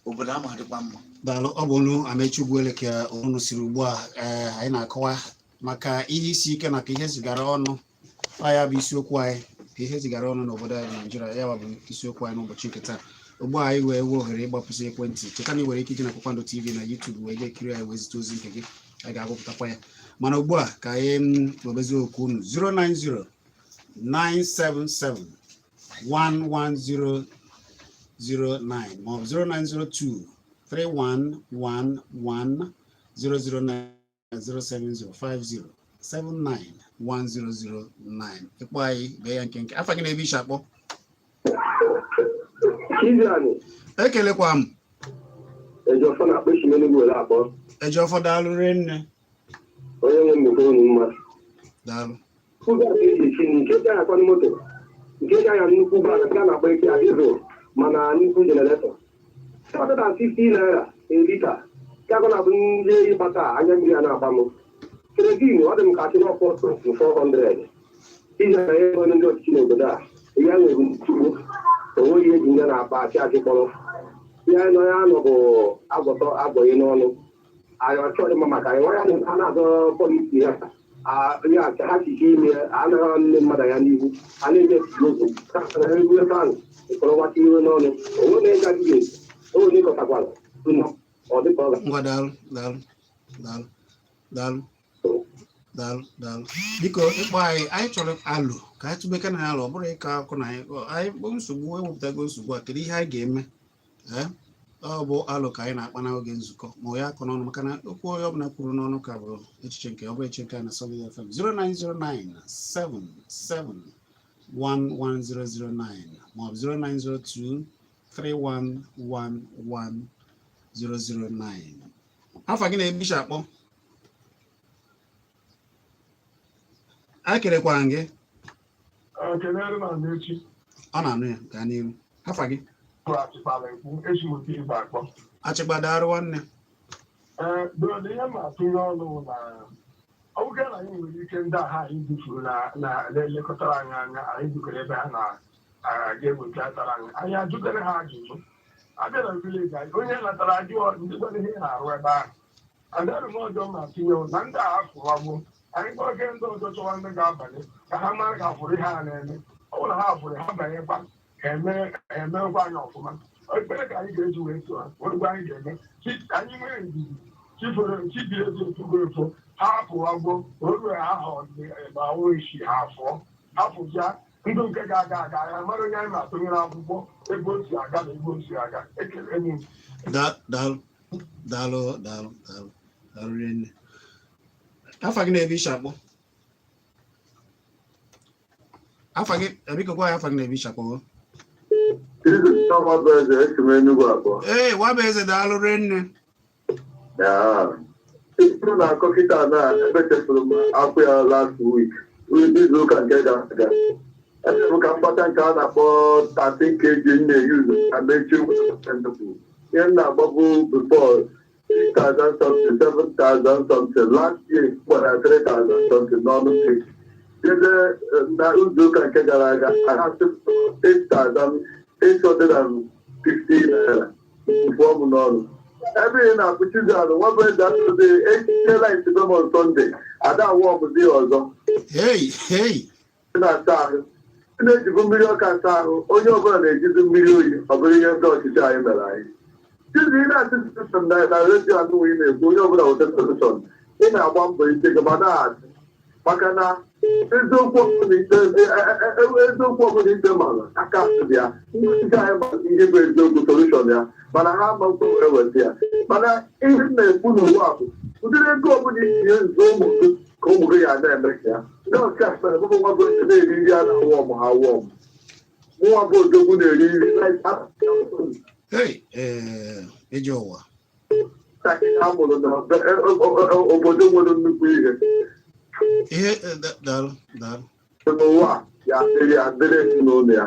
obodo ama adịkwa mma. Daalụ. Ọ bụ olu Amechi Ugwuele ka unu siri ugbu a. Ee, anyị na-akọwa maka ihe isi ike na ka ihe zigara ọnụ. Ọ ya bụ isiokwu anyị, ka ihe zigara ọnụ n'obodo anyị Naijiria. Ya bụ isiokwu anyị n'ụbọchị nke taa. Ugbu a anyị wee nwee ohere ịgbapụsị ekwentị. Cheta na ị nwere ike iji na Kpakpando TV na YouTube wee jee kiri anyị, wee zite ozi nke gị, anyị ga-agụpụtakwa ya. Mana ugbu a ka anyị webezi okwu unu: 090 977 11009 maọbụ 0902 3111 009 07050 791009. Ịkpọ anyị, bee ya nkenke, afa gị na ebe ishi akpọ. Chiziani. Ekelekwa m. Ejiofor na-akpọ, esi n'Enugwu were akpọ. Ejiofor, daalụ rinne. Onye nwe mmekọ unu mma. Daalụ. Ụzọ a ka eji esi nri, nke eji anyakwanụ moto, nke eji anya nnukwu ụgbọala, nke a na-akpọ eke diesel, mana nnukwu generator 750 naira a litre, nke agụ na-abụ ndị eyi gbata anya mmiri a na-agba m. Kerosene, ọ dị m ka achị n'ọkpọ 400 iji na ihe nwere ndị ọchịchị n'obodo a. Ihe a nwere nsogbu, onweghị ihe eji ndị na-akpa achị achị kpọrọ ihe anyị nọ ya nọ bụ agwọtọ agwọghị n'ọnụ anyị. Ọchọ dị mma maka anyị nwa ya a na-azọ policy ya ya ka ha chiche ime anaghị nne mmadụ anya n'ihu a na-enye ụzọ egwu ebe ahụ ịkọrọ nwata iwe n'ọnụ onwe na ịga gị onwe na ịkọtakwara ọ dịka ọ ga. Ngwa, daalụ, daalụ, daalụ, daalụ, daalụ, daalụ. Biko, ịkpọ anyị, anyị chọrọ alụ ka anyị tụbeke na alụ. Ọ bụrụ ịkọ akụkọ na anyị anyị bụ nsogbu ewepụtago nsogbu a, kedu ihe anyị ga-eme? Ee, ọ bụ alụ ka anyị na-akpa n'oge nzukọ, ma ọ ya akọ n'ọnụ, maka na okwu onye ọbụla kwuru n'ọnụ ka bụ echiche nke ọ bụ echiche nke a na Solid FM 0909 77 11009 maọbụ 0902 3111 009. Afa gị na-ebicha akpọ a, kelekwara gị. Kelere m Amechi. Ọ na-anụ ya, gaa n'ihu. Afa gị? Bụ Achịkpala ekwu, esi m otu Igbo akpọ. Achịgbadarụ nwanne. Ee, brother, ihe m atụnye ọnụ bụ na ọ bụrụ na anyị nwere ike, ndị a ha anyị dufuru na na-elekọtara anyị anya, anyị dugara ebe ha na-aga eweta anyị, anyị ajụgara ha ajụjụ. Abịa na village anyị, onye natara ajụọ ndị gwara ihe na-arụ ebe ahụ adịrị m ọjọọ ma tinye na ndị a afụwagbo anyị kpọrọ ndị ọzọ, chọwa ndị ga-abanye ka ha mara ka afụrụ ihe a na-eme. Ọ bụrụ na ha fụrụ, ha banyekwa, emekwa anyị ọfụma. Ekpere ka anyị ga-eji wee tụọ ha orugbo anyị ga-eme. Anyị nwere ndidi, chifere chibiri ezi efugo efo, ha apụwagbo oru ahụ ma isi ha afụọ hapụja ndụ nke ga-aga aga. Anyị amara onye anyị na-atụnyere akwụkwọ, ebe o si aga na ebe o si aga. Ekele m. Daalụ, daalụ, daalụ, daalụ, daalụ rinne. Afa gị na-ebe ishi akpọ? Afa gị, biko gwa ya afa gị na-ebe ishi akpọ. Chioma bụ eze, esi m Enugu abụọ. Ee, nwa bụ eze, daalụ rinne. Ịtụrụ na-akọ kịta na ebechefuru m akwụ ya last week, izu ụka nke gara aga. Echefuru m ka mgbata nke a na-akpọ 13 kg m na-eyuzu na mechi nnukwu. Ihe m na-agbabu before 6,000 something, 7,000 something. Last year gbara 3,000 something n'ọnụ 6. Jede na izu ụka nke gara aga, ha sị 8,850 naira pụọ m n'ọnụ. Ebe ị na-akpụ Chizzy, nwa bụ eze atụzi echiche light be m on Sunday, ada awụ ọmụzi ya ọzọ. Hey, hey! Na-asa ahụ, ị na-ejibu mmiri ọka asa ahụ, onye ọbụla na-ejizi mmiri oyi. Ọ bụrụ ihe ndị ọchịchị anyị mere anyị. Chizzy, ị na-asị solution na redio anụnwa, ị na-ekwu onye ọbụla weta solution. Ị na-agba mbọ ike gị ma na-asị maka na eziokwu ọbụla ikpe mara aka dị ya. Ndị ọchịchị anyị ma ihe bụ eziokwu solution ya, mana ha ama nkwe wee weta ya. Mana ihe m na-ekwu n'ụwa bụ ụdịrị ego ọbụla itinye nzo ụmụ gị ka ụmụ gị ya na-eme ka ya. Ndị ọchịchị mere bụbụ nwa bụ na-eri nri a na-awụ ọmụ ha awụ ọmụ. Nwa bụ odogwu na-eri nri. Hey, ee, eji ụwa. Ntakịrị a mụrụ n'obodo nwere nnukwu ihe. Ihe daalụ, daalụ. N'ụwa a, ya dịrị ya dịrị ezinụlọ ya.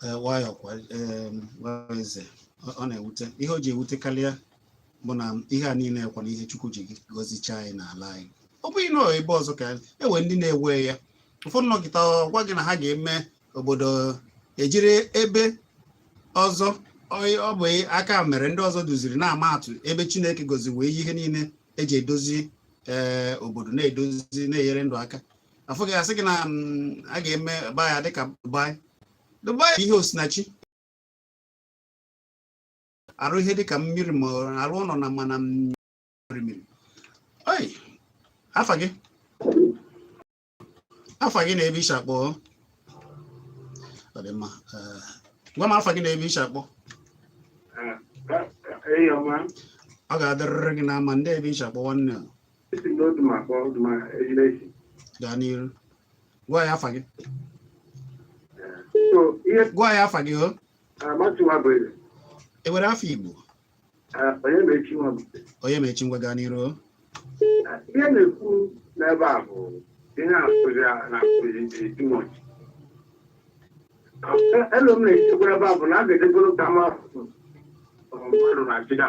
Nwayọ kwa, nwayọ eze. Ọ na-ewute. Ihe o ji ewute karịa bụ na ihe a niile kwa na ihe Chukwu ji gọzichaa anyị n'ala anyị. Ọ bụghị na ebe ọzọ ka enwe ndị na-ewe ya. Ụfọdụ nọkịta gwa gị na ha ga-eme obodo ejiri ebe ọzọ. Ọ bụ aka mere ndị ọzọ duziri na-ama atụ ebe Chineke gọziri wee ihe niile eji edozi ee obodo, na-edozi, na-enyere ndụ aka. Afọ gị asị gị na a ga-eme ba ya dịka Dubai. Dubai bụ ihe osinachi arụ ihe dịka mmiri ma ọ arụ ụlọ na mana mmiri. Oi, afa gị, afa gị na ebe ishi akpọ? Ọ dị mma. Gwa m afa gị na ebe ishi akpọ. Eyi ọma. Ọ ga-adịrịrị gị n'ama. Ndị ebe ishi akpọ, nwanne a? Esi m n'otu ma kpọọ Oduma Ejinesi. Gaa n'iru, gwa ya afa gị. So ihe Gwa ya afa gị o. Amasị nwa bụ eze. E were afọ Igbo? Onye na-echi nwa bụ Onye ma echi. Ngwa, gaa n'iru o. Ihe na-ekwu n'ebe a bụ ihe na-akụzi na-akụzi dị too much. Elu m na-echekwa ebe a bụ na a ga-edegoro ka ama mmadụ na-achịda,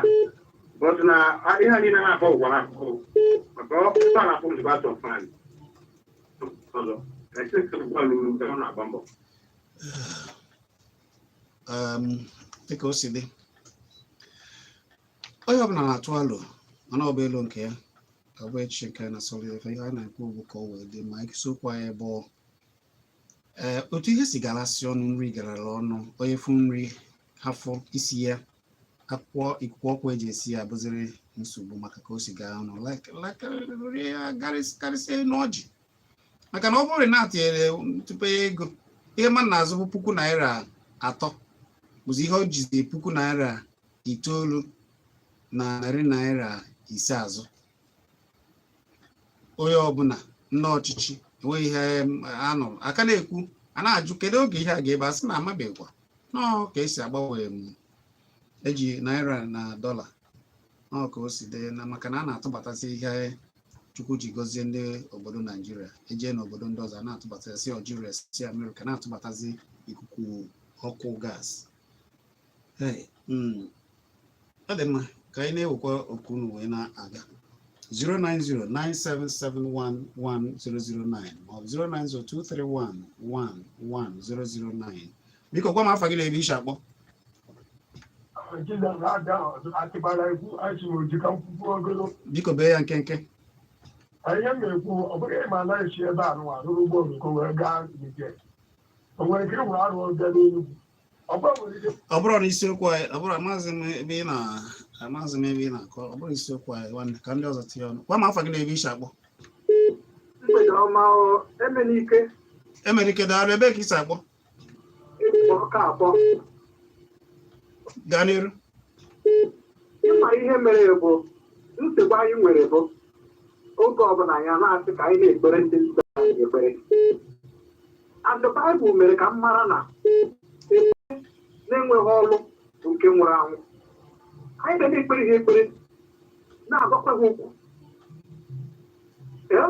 but na ihe anyị na-akọ ụgwọ na-akọ maka ọ ebe a na-akpọ nzukọ atọ fan ọzọ na-echekwa n'uru nke ọ na-agba mbọ. Dịka o si dị, onye ọbụla na-atụ alo, mana ọ bụ elu nke ya, ọ bụ echiche nke na sọrọ ife. Ihe a na-ekwu bụ ka o wee dị ma isiokwu anyị bụ ee otu ihe si galasị ọnụ, nri garara ọnụ, onye fụ nri afọ isi ya, akwụkwọ ikuku ọkụ eji esi ya abụziri nsogbu maka ka o si gaa ọnụ karịsịa n'ọjị, maka na ọ bụrụ na atinyere tupu ya ego ihe mmadụ na-azụ bụ ₦3,000, bụzi ihe o jizi ₦9,500 azụ. Onye ọbụla ndị ọchịchị enweghị ihe a nụrụ aka na-ekwu, a na-ajụ kedu oge ihe a ga-ebe, asị na amabeghịkwa nọọ ka esi agbanwe m eji naira na dọla, nọọ ka o si dị na maka na a na-atụbatazi ihe Chukwu ji gọzie ndị obodo Naijiria eje n'obodo ndị ọzọ, a na-atụbata si Algeria, si Amerịka, na-atụbatazi ikuku ọkụ gas. Hey, ọ dị mma ka anyị na-ewekwa okwu unu wee na-aga 09097711009 maọbụ 09023111009. Biko gwa m afa gị na ebe ishi akpọ. Jizọs na-abịa ọzọ atịbara ekwu achị m oji ka m kwukwuo ogolo. Biko bee ya nkenke. Ihe m na-ekwu, ọ bụghị ma anaghị esi ebe a nụwa rụrụ ụgbọ oloko wee gaa Niger, o nwere ike ịwụrụ arụ bịa n'Enugwu, ọ bụrụ nwere ike. Ọ bụrụ na isiokwu anyị, ọ bụrụ amaghịzị m ebe ị na amaghịzị m ebe ị na-akọ. Ọ bụrụ isiokwu anyị, nwanne, ka ndị ọzọ tinye ọnụ. Gwa m afa gị na ebe ishi akpọ. Mgbede ọma o, Emenike. Emerike, daalụ. Ebe ka isi akpọ? Ọka akpọ. Gaa n'iru. Ịma ihe mere bụ nsogbu anyị nwere bụ oge ọbụla anyị na-asị ka anyị na-ekpere ndị ndu anyị ekpere, and the Bible mere ka m mara na ekpere na-enweghị ọlụ bụ nke nwụrụ anwụ. Anyị ga na-ekpere ha ekpere, na-agwakwa ha okwu. Ee,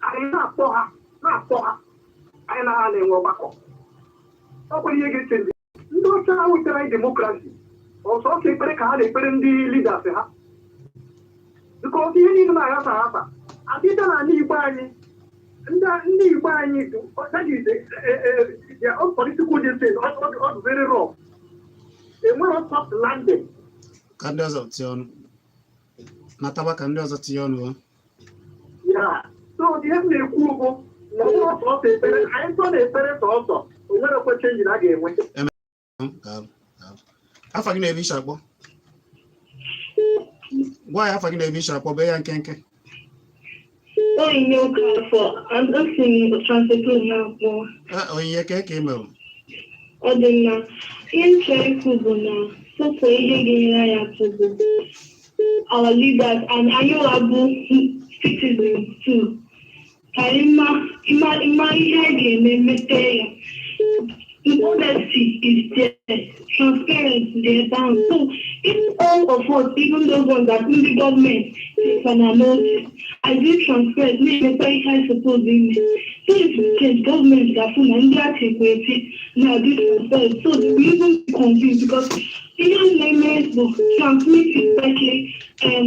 anyị na-akpọ ha, na-akpọ ha, anyị na ha na-enwe ọgbakọ. Ọ bụ ihe ga-eche ndị ọcha wetara anyị democracy ọsọsọ ekpere ka ha na-ekpere ndị leaders ha, because ihe niile na-aghasa aghasa adịda n'ala Igbo anyị. Ndị Igbo anyị, that is their own political distance, ọ very rough. Enwero soft landing. Ka ndị ọzọ tinye ọnụ. Nataba ka ndị ọzọ tinye ọnụ o. Ya, so ihe m na-ekwu bụ na ọ bụrụ sọsọ ekpere anyị tọ na ekpere sọsọ, o nwere kwe change na a ga-enwe. Daalụ, daalụ. Afa gị na-ebe ishi akpọ? Gwa ya afa gị na-ebe ishi akpọ, bee ya nkenke. Onyinye Okafor, esi m Trans-Ekulu na-akpọ. Eh, Onyinye, ka ị mere? Ọ dị mma. Ihe m chọrọ ikwu bụ na sọsọ ihe ga-enyere anyị aka bụ our leaders and anyị nwa bụ citizens too. Ka anyị ma ihe anyị ga-eme mepee ya. Honesty is there, transparency dị ebe ahụ. So if all of us, even those ones that ndị gọọmenti sịkwa na n'otu, I dị transparent na-emekwa ihe anyị suppose ime. Things will change. Gọọmenti ga-afụ na ndị a chekwa eti na-adị transparent. So they will even be convinced because ihe a na-eme bụ transmit exactly ihe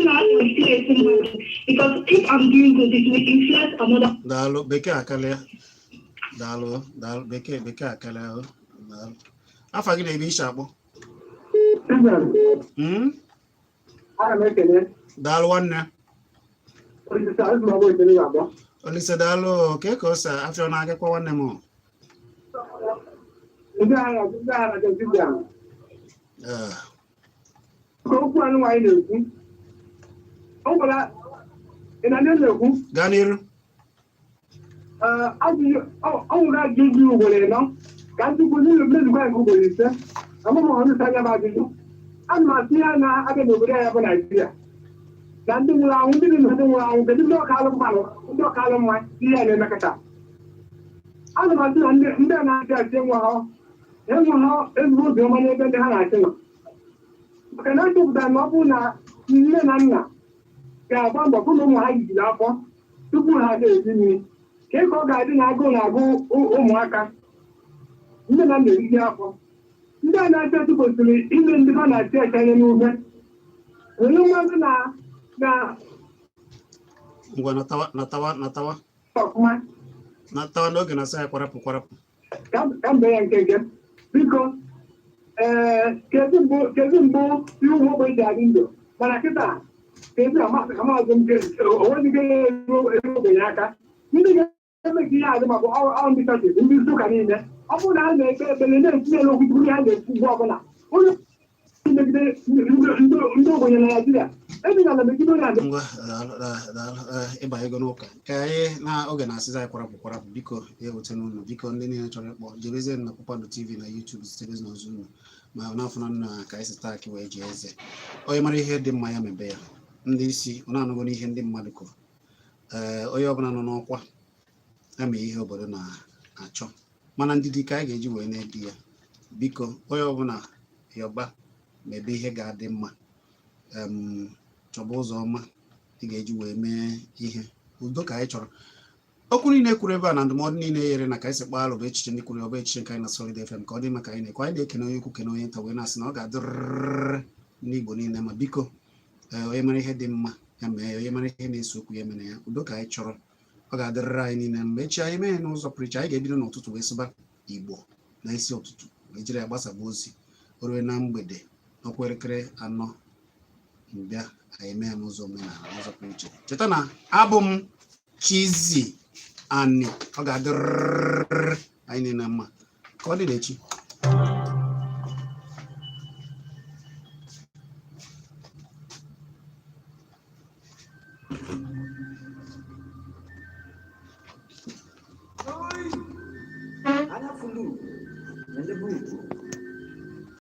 na-influence mmadụ. Because if I'm doing good, it will influence another. Daalụ, bekee akarịa. Daalụ, daalụ, bekee, bekee akarịa o. Daalụ. Afa gị na-ebe ishi akpọ? Ana m ekele. Daalụ, nwanne. Osisi azụ ma ọ bụ ekele ga-agbọ. Olise, daalụ. Ka ka o si afịa ọ na-agakwa, nwanne m? Ndị agha na-ezi ahụ. Eh, Ka okwu anụ nwaanyị na-ekwu. O nwere ị na ndị na-ekwu. Gaa n'iru. Ee, ajụjụ ọ nwere, ajụjụ ugboro ịnọ ka njikwu n'ihi mmezukwa nke ugboro ise amụma ọrụ anya bụ ajụjụ. Ana m asị ya na-abịa n'obodo ya bụ Naijiria na ndị nwụrụ anwụ, ndị dị na ndị nwụrụ anwụ, kedu ndị ọka alụ mmanụ, ndị ọka alụ mma ihe a na-emekọta? Ana m asị na ndị a na-achị achị enweghị ezigbo obiọma n'ebe ndị ha na-achị nọ, maka na achọpụtara na ọ bụrụ na nne na nna ga-agba mbọ fụ na ụmụ ha jijiri afọ tupu ha na-esi nri, ka ka ọ ga-adị na agụụ na-agụ ụmụaka, nne na nna eriji afọ. Ndị a na-achị achị kwesịrị ime ndị ha na-achị achị anya n'ume were mmadụ na Ngwa, natawa, natawa, natawa. Ọfụma. Natawa n'oge na asa ya kwarapụ kwarapụ. Ka mbe ya nkenke, biko. Ee, kedu mbụ ihe ụmụ ogbenye ji adị ndụ? Mana kịta kedu amaazị m onweghị eru ogbenye aka. Ndị ga-eme ka ihe adị ma bụ ọrụ ndị chọọchị, ndị isi ụka niile. Ọ bụrụ na a na-ekpe ekpere na-etinye n'okwu tupu ihe a na-ekwu ugbu ọbụla onye megide ndị ogbenye na Naịjirịa ebinala megide onye adị. Ngwa, daalụ, daalụ. Ee, ịba ego n'ụka ka anyị na oge na-asịza anyị kwarapụ kwarapụ. Biko, ya ewute n'ụlọ. Biko, ndị niile chọrọ ịkpọ, jebezie na Kpakpando TV na YouTube, sitebezi n'ozu unu ma n'afọ na nna ka anyị si taa akị wee ji eze. Onye mara ihe dị mma ya mebe ya. Ndị isi ọ na-anụgo n'ihe ndị mmadụ kwuru. Ee, onye ọbụla nọ n'ọkwa ya mee ihe obodo na-achọ, mana ndidi ka anyị ga-eji wee na-edi ya. Biko, onye ọbụla yọba mebe ihe ga-adị mma. Chọba ụzọ ọma ị ga-eji wee mee ihe. Udo ka anyị chọrọ. Okwu niile kwuru ebe a na ndụmọdụ niile nyere na ka anyị si kpaa alụ bụ echiche ndị kwuru. Ọ bụ echiche nke anyị na Solid FM ka ọ dị maka anyị na-ekwe. Anyị na-ekene onye ukwu, kene onye nta, wee na-asị na ọ ga-adịrịrị ndị Igbo niile ma. Biko, ee, onye mara ihe dị mma ya mee ya, onye mara ihe na-ese okwu ya mere ya. Udo ka anyị chọrọ. Ọ ga-adịrịrị anyị niile mgbe echi anyị mee n'ụzọ pụrụ iche. Anyị ga-ebido n'ụtụtụ wee sụba Igbo na isi ụtụtụ wee jiri ya gbasaba ozi. O rue na mgbede n'ọkwa elekere 4 mbịa, anyị mee ya n'ụzọ omenala, n'ụzọ pụrụ iche. Cheta na abụ m Chizzy Ani. Ọ ga-adịrịrị anyị niile mma. Ka ọ dị n'echi. Anya fulu na-elebe ugwu.